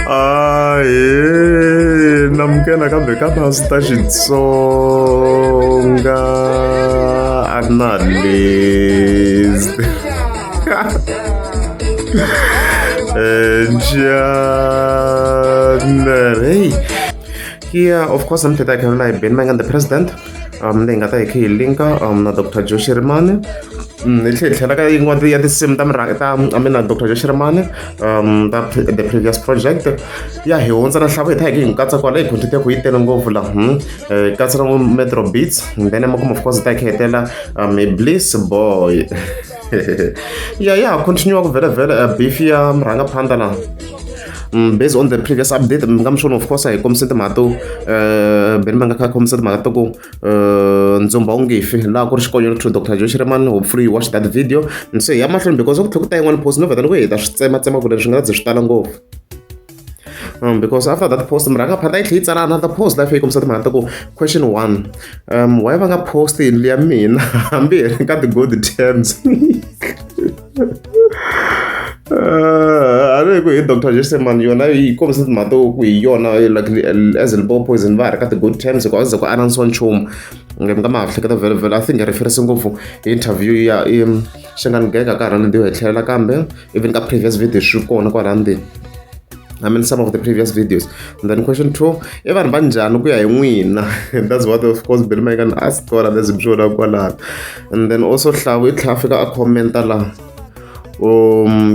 Ahee namukela kambe ka Pastor Xitsonga Analyst Channel hey yeah of course I'm Tata Carolina Ben Mangan the president leyi nga ta hi kha hi linka na Dr. Joe Shirimani hi tlhela hi tlhela ka yin'wana ya tinsimu ta murhanga ta I mean na Dr. Joe Shirimani ta the previous project ya hi hundza na nhlavu hi ta hi hi n'wi katsa kwala hi content ya ku yi tele ngopfu la hi katsa na Metro Beats and then emakumu of course hi ta hi kha hetela hi Bliss Boy ya ya continue ku vhele vhele beef ya murhangaphandla la based on the previous update mi nga mi swona of course a hi kombise timhaka to Benny Mayengani kha kombisa timhaka ta ku ndzumba wu nge fi laha ku ri xikonyo to Dr. Joe Shirimani hopefully you watch that video se hi ya mahlweni because ku tlhela ku ta yin'wana post no vheta ni ku hi ta swi tsematsema ku leswi nga ta ze swi tala ngopfu because after that post murhangaphandla yi tlhela yi tsala another post laha yi kombisa timhaka ta ku question one why va nga post yindlu ya mina hambi hi ri ka ti-good terms a ni ku hi Dr. Joseman yona yi kombisa timhaka to ku hi yona like as Limpopo Poison va ha ri ka ti-good terms hikuva a ze ku anansiwa nchumu mi nga ma ha hleketa vhele vhele I think hi reference ngopfu interview ya Shangani Gega ka ha ri ndzeni hi tlhelela kambe even ka previous video swi kona kwala ndzeni I mean some of the previous videos. And then question two, i vanhu va njhani ku ya hi n'wina? That's what of course Benny Mayengani asked kwala leswi mi swona kwalano. And then also Hlavu i tlhela a fika a commenta la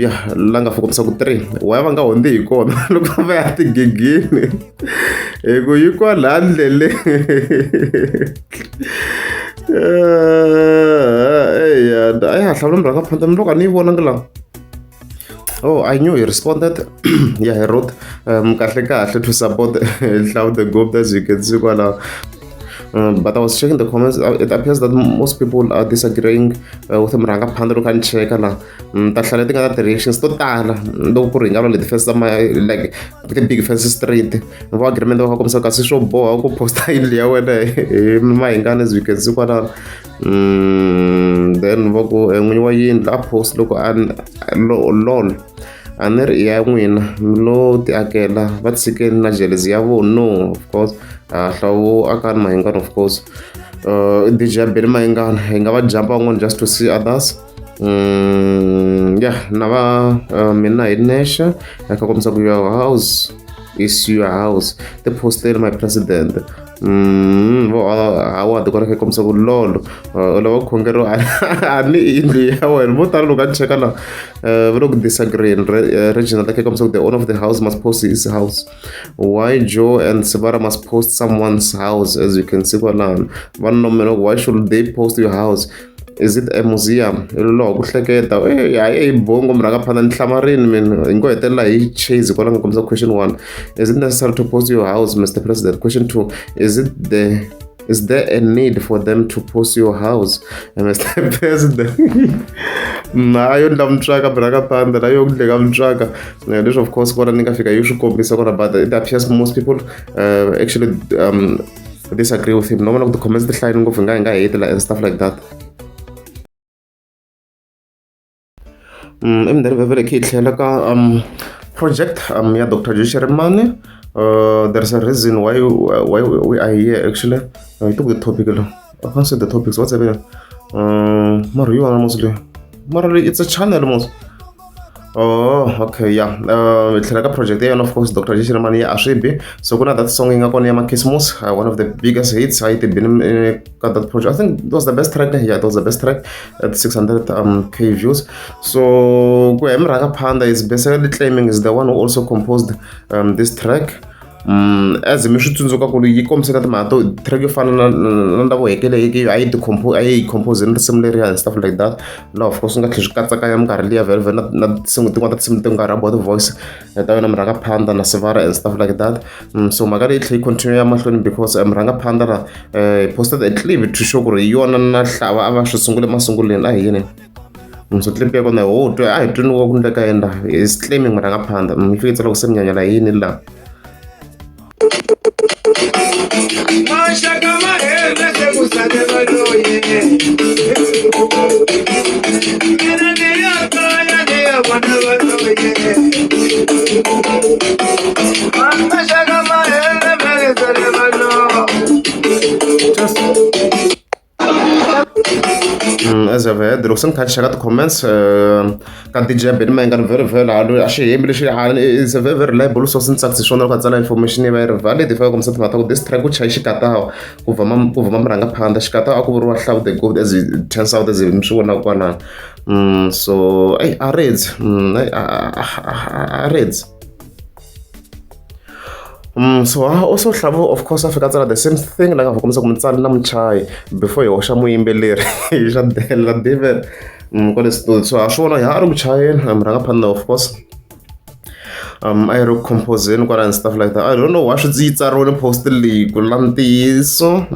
yeah la nga kombisa ku 3 why va nga hundzi hi kona loko va ya tigigini hi ku yi kwala ndleleni eya a ya ha hlamula murhangaphandle mi loko a ni yi vonanga laha Oh, I knew he responded. Yeah, he wrote kahle kahle to support Hlavu the Goat as you can see kwala. But I was checking the comments. It appears that most people are disagreeing with murhangaphandle loko a ni cheka la ta hlaya leti nga na ti-reactions to tala loko ku ri hi nga vula leti fences ta like ti-big fences straight va agreement va kombisa kasi swo boha ku posta yindlu ya wena hi Mayengani as you can see kwalano then va ku n'winyi wa yindlu a post loko a lol a ni ri i ya n'wina mi lo ti akela va tshikeni na jealousy ya vona no of course Hlavu akani Mayengani of course DJ Benny Mayengani hi nga va jump van'wana just to see others yeah na va mina hi nexe a kha kombisa ku your house is your house ti posteli my president vo Howard kwala kha kombisa ku lolo u lava ku khongeriwa a ni yindlu ya wena vo tala loko a ni cheka la va le ku disagree Reginald a kha kombisa ku the owner of the house must post his house why Joe and Sivara must post someone's house as you can see kwalano va nomela ku why should they post your house is it a museum i loloha ku hleketa e hayi i bongo murhangaphandla ni hlamarini mina hi ngo hetelela hi chase kwala nga kombisa question one is it necessary to post your house Mr. President question two is it the is there a need for them to post your house Mr. President na yo ndla mutswaka murhangaphandla na yo ndleka mutswaka leswi of course kona ni nga fika yi swi kombisa kona but it appears most people actually disagree with him no vona ku ti-comments ti hlayini ngopfu hi nga hi nga heti la and stuff like that emindharini vhevhele khe hi tlhela ka project ya Dr. Joe Shirimani there is a reason why we are here actually I took the topic lo I can't see the topics what's happening mara yi wana mos leyi mara it's a channel mos Oh, okay, yeah. Hi tlhela ka project ya yena of course Dr. Joe Shirimani ya a swi bi so ku na that song yi nga kona ya Makhisimusi one of the biggest hits a yi ti bini ka that project I think it was the best track yeah it was the best track at 600 k views so ku ya hi murhangaphandla is basically claiming is the one who also composed this track as mi swi tsundzuka ku ri yi kombise na timhaka to track yo fana na na na vo hekeleke a yi ti a yi compose-ini risimu leriya and stuff like that laha of course swi nga tlhela swi katsakanya minkarhi liya vhele vhele na na tinsimu tin'wana ta tinsimu ti nga rhabiwa ti-voice ta yona murhangaphandla na Sivara and stuff like that so mhaka leyi tlhela yi continue ya mahlweni because murhangaphandla la posted a clip to show ku ri hi yona na Hlava a va swi sungule masungulweni a hi yini so clip ya kona ho twa a hi tweni ku ndleka yena is claiming murhangaphandla yi fike tsala ku se mnyanyala yini laha Maxaka ma hela se ku sale valoyi. As I've heard, loko se ni kha ni cheka ti-comments ka DJ Benny Mayengani, very very a xi hembi lexi, is a very very reliable source. Ni tsakisi swona loko a tsala information yi va yi ri valid. If a kombisa timhaka ta ku this track ku chaye xikatawa ku vhama murhangaphandha, xikatawa a ku vuriwa Hlavu the Goat, as it turns out, as mi swi vonaka kwalano. So ey, a redzi, a redzi. So also Hlavu of course a fika a tsala the same thing la nga kombisa ku mutsari na muchayi before hi hoxa muyimbeleri xa Dela David kwale studio. So ha swi vona ha a ri ku chayeni murhangaphandha, of course a yi ri ku composeni kwala and stuff like that. I don't know why swi yi tsariwile post leyi ku la ntiyiso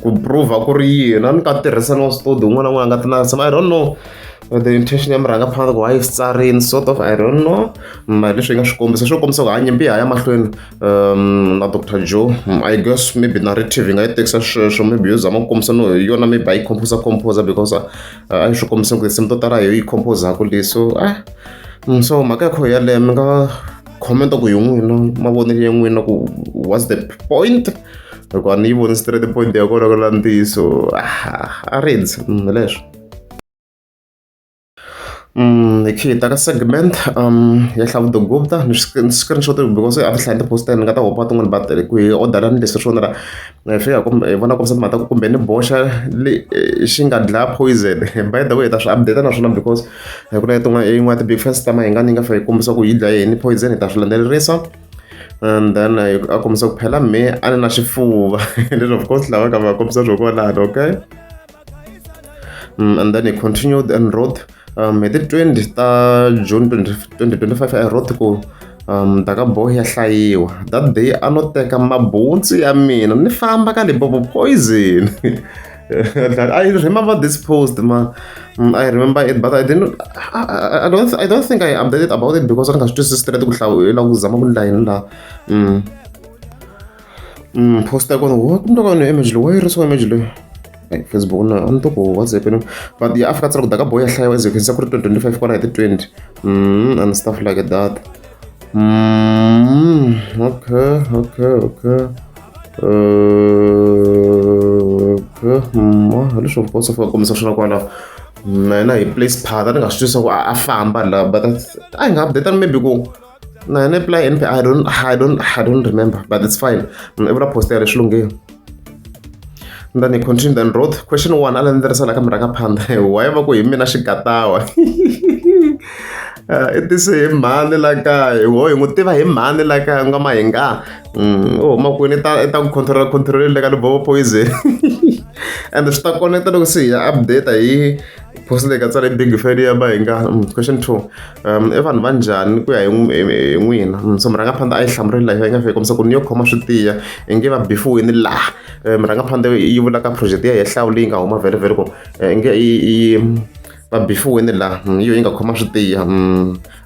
ku prove ku ri yini a ni ka tirhisa na studio un'wana na un'wana a nga ti na. I don't know the intention ya murhangaphandha ku why yi swi tsarini, sort of, I don't know. Mara leswi hi nga swi kombisa, swo kombisa ku ha nyimpi ya ha ya mahlweni na Dr Joe. I guess maybe narrative yi nga yi tekisa sweswo, maybe yo zama ku kombisa no hi yona, maybe a yi composer composer because a yi swi kombisa ku tinsimu to tala hi yo yi composaku leyi. So so mhaka ya kho yaleyo mi nga comment ku hi n'wina mavonelo ya n'wina ku what's the point, hikuva ni yi voni straight point ya kona ku la ntiyiso a rindzi hi leswo. Hi khe hi ta ka segment ya Hlavu the Gupta. Ni screenshot because a ti hlaya ti-post ni nga ta hopa tin'wani, but ku hi order ni leswi swona la hi fika hi vona kombisa timhaka ta ku kumbe ni boxa le xi nga dlaya poison. By the way, hi ta swi update naswona because ku na tin'wana yin'wana ti-big fans ta Mayengani yi nga fika yi kombisa ku yi dlaya yini poison, hi ta swi landzelerisa. And then a kombisa ku phela me a ni na xifuva leswi, of course lava ka va kombisa swo kwalano. Okay. And then he continued and wrote hi ti 20 ta June 20, 2025, I wrote ku Daka Boy ya hlayiwa that day, a no teka mabuntsu ya mina ni famba ka Limpopo poison. I remember this post, man. I remember it, but I didn't I don't think I updated about it because a ni nga swi twisisi straight ku hlawula ku zama ku ndla yini laha. Post ya kona wa ku ndlaka ni image leyi wa yi risiwa image leyi. Hey, Facebook na a ni to ku what's happening, but ya Afrika tsala ku Daka Boy ya hlayiwa, as you can see, ku ri 2025 kwala hi ti 20 and stuff like that. Okay, leswi of course fika kombisa swona kwalaho na yena hi place part a ni nga swi twisisa ku a famba la, but a hi nga update maybe ku na yena apply NP. I don't remember, but it's fine. I vula post ya leswi lunghile. And then he continued and wrote question one, a landzelerisa la ka murhangaphandha why va ku hi mina xigatawa i tise hi mhani la kaya ho hi n'wi tiva hi mhani la kaya nga Mahinga u huma kwini i ta i ta ku control control le ka Limpopo poison. And swi ta connecta loko se hi ya update hi post leyi ka tsala big fan ya Mahinga. Question two, i vanhu va njhani ku ya hi n'wina? So murhangaphandha a yi hlamurile la yi nga fika kombisa ku ni yo khoma swi tiya i nge va bifiwini laha murhangaphandha yi vula ka project ya Hlawu leyi nga huma vhele vhele ku i nge i va bifiwini laha yo yi nga khoma swi tiya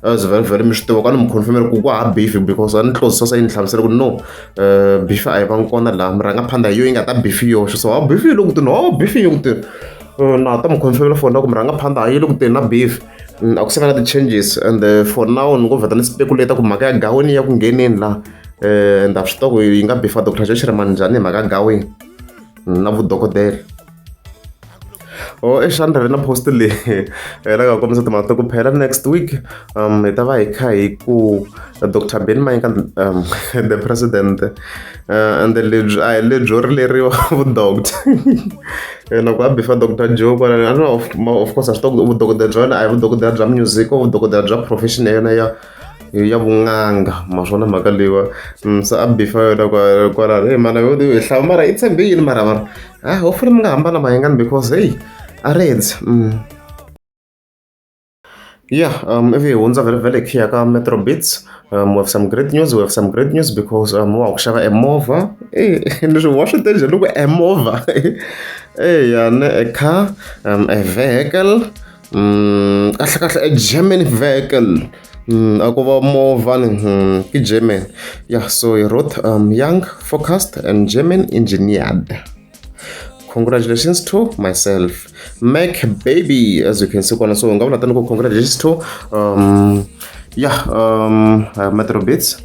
as vhele vhele mi swi tiva ku a ni mi confirmela ku ku hava beef because a ni close sasa yi ni hlamusela ku no beef a yi vangi kona laha murhangaphandha hi yo yi nga ta beef yoxe. So a beef yi le ku teni, oh, beef yi le ku teni, na ta mi confirmela for na ku murhangaphandha a yi le ku teni na beef, a ku se va na ti-changes. And for now ni ngo vheta ni speculate ku mhaka ya gaweni ya ku ngheneni laha and a swi tiva ku yi nga bifa Dr Joe Shirimani njhani hi mhaka ya gaweni na vudokodela. Oh, exandra ri na post leyi la nga kombisa timhaka ta ku phela next week hi ta va hi kha hi ku Dr Ben Mayengani the president and lebyi a hi lebyo rileriwa vudoctor loko a bifa Dr Joe kwalano. I know of course a swi tiva ku vudokodela bya yena a hi vudokodela bya music o vudokodela bya profession ya yena ya vun'anga ma swona mhaka leyiwa. Se a bifa yona kwalano. Hey mana hi hlava mara i tshembe yini mara mara ah, hopefully mi nga hambana Mayengani because hey, a rendzi. Yeah, ivi hi hundza vhele vhele hi khiya ka Metro Beats. We have some great news, we have some great news because wa ku xava emovha. Leswi wa swi te njhani loko emovha? Eya ne a car, a vehicle, kahle kahle a German vehicle. A ko va movha ni ki German. Yeah, so he wrote young, focused and German engineered. Congratulations to myself. Mac baby, as you can see kona. So nga vula tani ku congratulations to yeah, Metro Beats.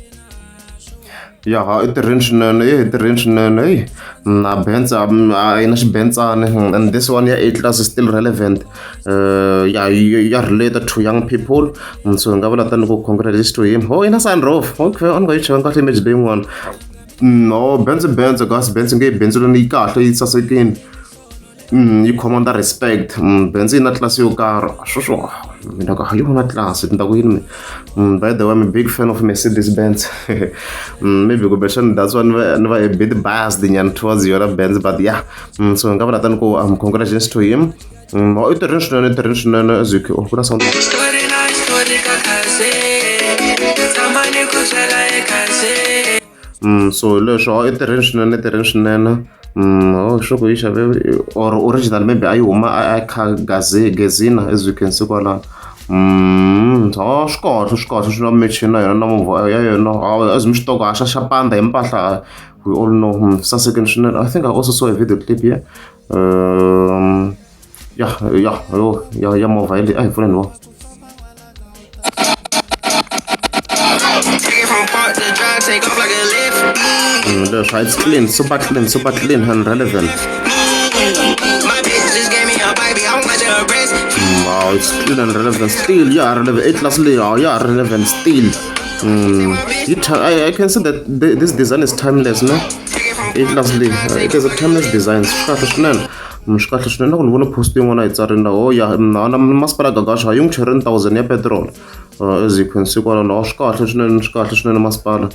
Ya ha i tirhini swinene, i tirhini swinene heyi na Benz a yi na xibentsani and this one ya A class is still relevant ya ya relate to young people so hi nga vula tani ku congratulations to him. Oh yi na sunroof, okay a ni nga yi chekanga kahle image leyin'wana. No Benz Benz gas Benz nge yi benzuleni yi kahle yi sasekile. Yi command-a respect Benz yi na tlilasi yo karhi sweswo mina ka yi na tlilasi ni ta ku yini mina by the way I'm a big fan of Mercedes Benz maybe kumbexana that's why ni va a bit biased nyana towards yona Benz but yeah so hi nga vula tani ku congratulations to him. I tirhini swinene i tirhini swinene as you oh ku na sound. Story na story ka khase tshama ni ku byela ekhase. So hi leswo i tirhini swinene i tirhini swinene. Oh sure ku yi xave or original maybe a yi huma a kha gaze gezina as you can see kwalano. Oh swi kahle swi kahle swi na michini na yona na movha ya yona as mi swi tiva ku ha xa xa panda hi mpahla we all know sasekile swinene. I think I also saw a video clip here. Ya ya yo ya ya movha yeleyi a hi pfuleni hi vona. Take it from park to drive, take off like a lift. Leswi it's clean, super clean, super clean and relevant. My bitch just gave me a baby, I'm watching her breast. Wow, it's clean and relevant still. Yeah, relevant. A class leyi, yeah, relevant still. I can see that this design is timeless, no? A class leyi, it is a timeless design. Swi kahle swinene. Swi kahle swinene. Loko ni vona post yin'wana yi tsarini la, oh yeah, na masipala Gagasha yi n'wi cherile 1000 ya petrol. As you can see kwalano, swi kahle swinene, swi kahle swinene masipala.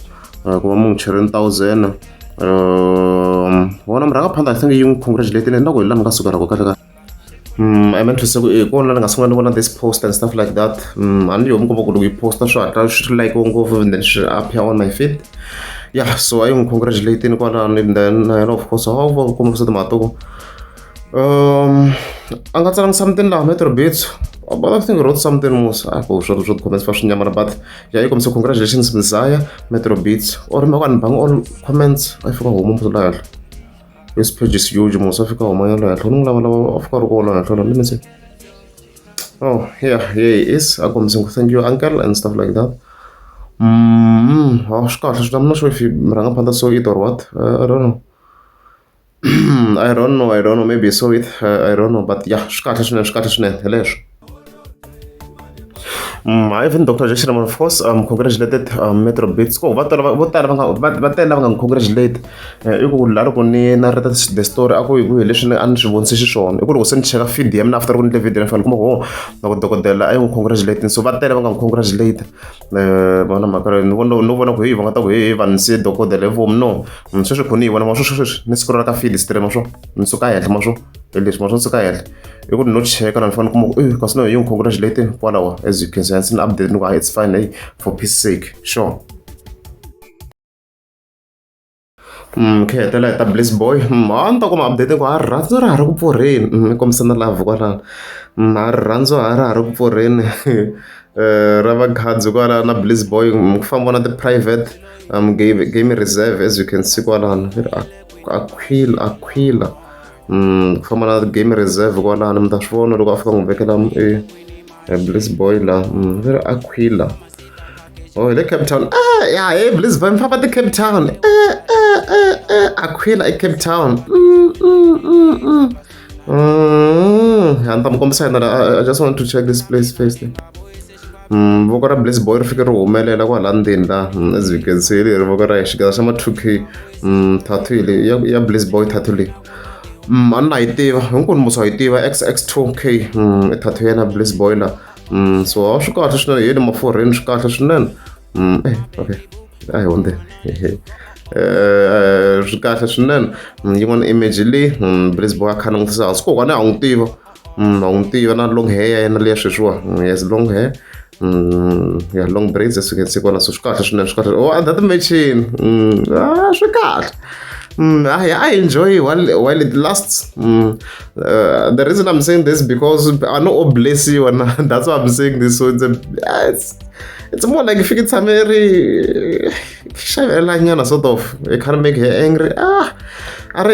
Ku va mu n'wi cherile 1000. Vona murhangaphandle I think yi n'wi congratulate na ku hi laha ni nga sukela ko kahle kahle. I meant to say ku hi kona la ni nga sungula ni vona this post and stuff like that. A ni yo mi komba ku loko yi posta swi hatla swi like ngopfu and then swi appear on my feed. Yeah, so a yi n'wi congratulate kwalano and then na yena of course a va kombisa timhaka ta ku a nga tsalangi something laha Metro Beats but I think he wrote something mos a ku swo swo comments va swi nyamana but yeah yi kombisa congratulations Mzaya Metro Beats or mi ka ni bangi all comments a yi fika huma mos laha henhla. This page is huge mos a fika huma ya la henhla ni n'wi lavalava a fika a ri kona la henhla let me see. Oh yeah, here he is. A kombisa ku thank you uncle and stuff like that. Swi kahle swinene. I'm not sure if murhangaphandle saw it or what. I don't know. I don't know, I don't know. Maybe he saw it. I don't know. But yeah, swi kahle swinene, swi kahle swinene. Hi leswo. Even Dr. Jackson of course congratulated Metro Beats. Ko va tala vo tala va nga va tele lava nga n'wi congratulate. I ku laha loko ni narrate the story a ku hi ku hi leswi a ni swi vonise xiswona. I ku loko se ni cheka feed ya mina after loko ni endle video ni fanele ni kuma ku oh loko dokodela a yi n'wi congratulate so va tele va nga n'wi congratulate. Vona mhaka leyi ni vona no vona ku heyi va nga ta ku heyi vanhu se dokodela hi vomu no. Sweswi kho ni yi vona ma swo sweswi ni scroll ka feed stream ma swo ni suka henhla ma swo hi leswi ma swo ni suka henhla. I ku no cheka la ni fanele ni kuma ku eh kasi no yi n'wi congratulate kwalaho as you can see ni update ni ku it's fine hey for peace sake sure. Khe hetelela hi ta Bliss Boy a ni ta kuma update ku a rirhandzu ra ha ri ku pfurheni ni kombisa na love kwalano a rirhandzu a ra ha ri ku pfurheni ra Makhadzi kwalano na Bliss Boy ku fambiwa na ti-private game reserve as you can see kwalano Aquila Aquila ku famba na game reserve kwalano mi ta swi vona loko a fika n'wi vekela e Bliss Boy la va ri Aquila oh hi le Cape Town ya he Bliss Boy mi famba ti-Cape Town Aquila i Cape Town ya ni ta mi kombisa yena la I just want to check this place first. Voko ra Bliss Boy ri fike ri humelela kwala ndzeni la as you can see leri voko ra xigava xa ma 2K tattoo leyi ya ya Bliss Boy tattoo leyi. A ni na yi tiva hinkwenu mos wa yi tiva XX2K i tattoo ya yena Bliss Boy la. So a swi kahle swinene hi yena mafurheni swi kahle swinene. Okay a hi hundzeni swi kahle swinene yin'wana image leyi Bliss Boy a kha a langutisa hansi kokwana ha n'wi tiva. Wa n'wi tiva na long hair ya yena liya sweswiwa he has long hair yeah long braids as you can see kwala so swi kahle swinene swi kahle oh that matching swi kahle. I enjoy while it lasts. The reason I'm saying this because I know o bless-iwa na that's why I'm saying this so it's a, it's more like fike tshame ri xavela nyana sort of it can make her angry. A a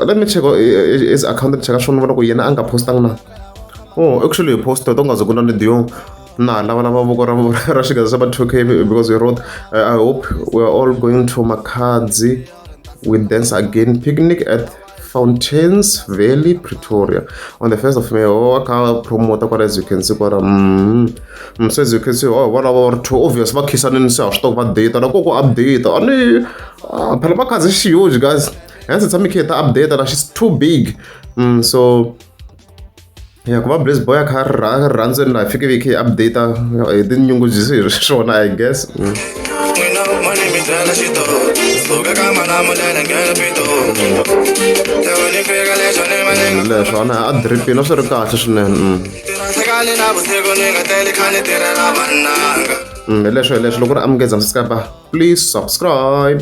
let me check his account ni cheka swona vona ku yena a nga postanga na. Oh actually he posted u nga ze ku na video. Na ha lavalava voko ra ra xigaza xa va 2K because we wrote, "I hope we are all going to Makhadzi We Dance Again picnic at Fountains Valley, Pretoria on the 1st of May." Oh, a kha promota kwala, as you can see kwala. So as you can see, oh, valava va ri two, obvious va khisanini, se ha swi tiva ku va date na ku update a ni phela Makhadzi xi huge, guys, hence tshame khe hi ta update la, she's too big. So ya ku va Blaze Boy a kha a ri rhandzeni laha, fike vi khe hi update hi tinyungubyisi hi swona, I guess. N'wina mani mi byela xitori suka ka Malamulele nghena Pitori loko ni fika leswo ni ma ni nga Leswo a na a dripini a swi ri kahle swinene. Tirhasekani na vusiku ni nga teli kha ni tirhela vannanga. Hi leswo, hi leswo. Loko ri amukeza, subscribe, please subscribe.